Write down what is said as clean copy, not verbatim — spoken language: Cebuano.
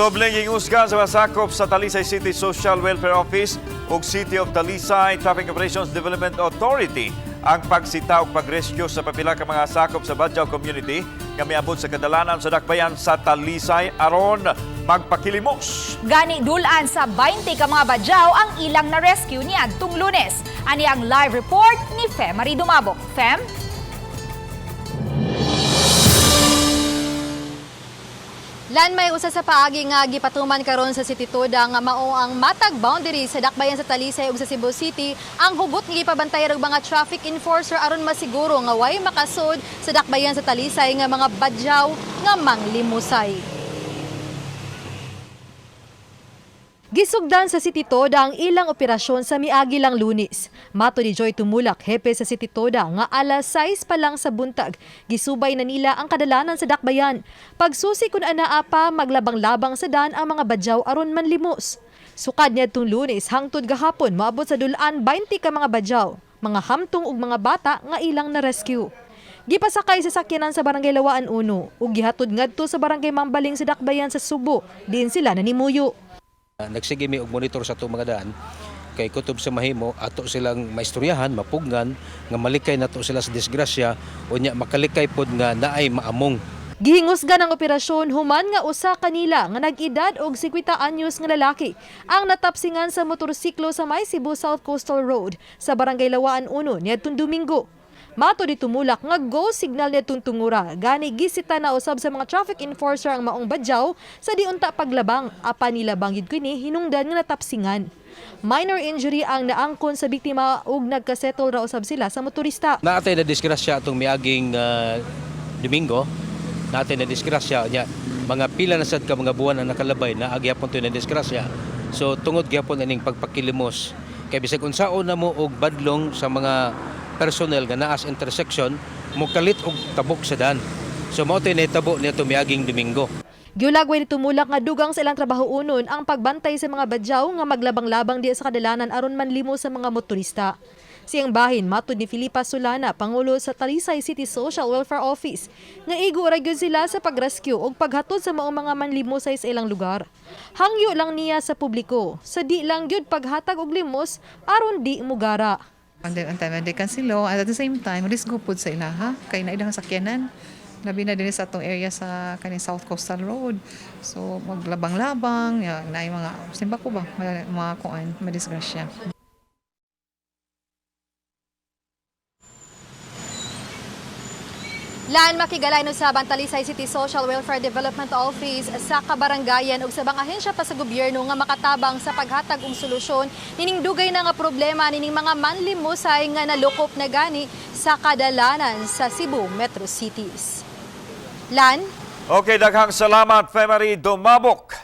Sobling gihusgan sa masakop sa Talisay City Social Welfare Office ug City of Talisay Traffic Operations Development Authority ang pagsita ug pag-rescue sa papila ka mga sakop sa Badjao community nga miabot sa kadalanan sa dakbayan sa Talisay aron magpakilimos. Gani dulan sa 20 ka mga Badjao ang ilang na-rescue niadtong Lunes. Ani ang live report ni Fem Marie Dumabok. Fem? Lan, may usa sa paagi nga gipatuman karon sa City Toda nga mao ang matag boundary sa dakbayan sa Talisay ug sa Cebu City ang hugot nga gipabantay og mga traffic enforcer aron masiguro nga way makasud sa dakbayan sa Talisay nga mga Badjao nga manglimusay. Gisugdan sa City Toda ang ilang operasyon sa miagi lang Lunes. Mato ni Joy Tumulak, hepe sa City Toda, nga alas 6 pa lang sa buntag. Gisubay na nila ang kadalanan sa dakbayan. Pagsusi kun anaa pa, maglabang-labang sa dan ang mga Badjao aron manlimos. Sukad niadtong Lunes hangtod gahapon, moabot sa dulaan 20 ka mga Badjao, mga hamtong ug mga bata nga ilang na-rescue. Gipasakay sa sakyanan sa Barangay Lawaan 1 ug gihatod ngadto sa Barangay Mambaling sa dakbayan sa Subo. Diin sila nanimuyo. Nagsige mi og monitor sa atong mga daan kay kutob sa mahimo ato silang maistoryahan, mapugnan nga malikay nato sila sa disgrasya, unya makalikay pod nga naay maamong. Gihingusgan ang operasyon human nga usa kanila nga nag-edad og 50 anyos nga lalaki ang natapsingan sa motorsiklo sa may Cebu South Coastal Road sa Barangay Lawaan 1 niadtong Domingo. Mato ni Tumulak nga go signal niadtong tungura, gani gisita na usab sa mga traffic enforcer ang maong Badjao sa diunta paglabang, apan nilabang gid kini hinungdan nga natapsingan. Minor injury ang naangkon sa biktima ug nagkasettle ra usab sila sa motorista. Naatay na disgrasya atong miaging Domingo, naatay na disgrasya unya mga pila na sad ka mga buwan ang nakalabay na gyapon to na disgrasya. So tungod gyapon aning pagpakilimos kay bisag unsaon na mo og badlong sa mga personnel nga naa sa intersection, mokalit og tabok sa daan. So mao to'y nahitabo niadto miaging Domingo. Giulagway ni Tumulak nga dugang sa ilang trabaho unon ang pagbantay sa mga Badjao nga maglabang-labang diya sa kadalanan aron manlimo sa mga motorista. Siyang bahin, matod ni Filipa Solana, Pangulo sa Talisay City Social Welfare Office, nga igo ra gyud sila sa pagrescue ug paghatod sa maong mga manlimosay sa ilang lugar. Hangyo lang niya sa publiko, sa di lang gyud paghatag og limos aron di mugara. And then, antay man silo. And at the same time, risgo pud sa ilaha. Kay na ilang sakyanan. Labi na din sa atong area sa kaning South Coastal Road. So, maglabang-labang, ya, na yung mga, simba ko ba, mga kuan, madisgrasya. Lan, makigalay no sa Talisay City Social Welfare Development Office sa kabaranggayan ug sa bang ahensya pa sa gobyerno nga makatabang sa paghatag og solusyon nining dugay na nga problema nining mga manlimusay nga nalukop na gani sa kadalanan sa Cebu Metro Cities. Lan? Okay, daghang salamat, Femery Dumabok.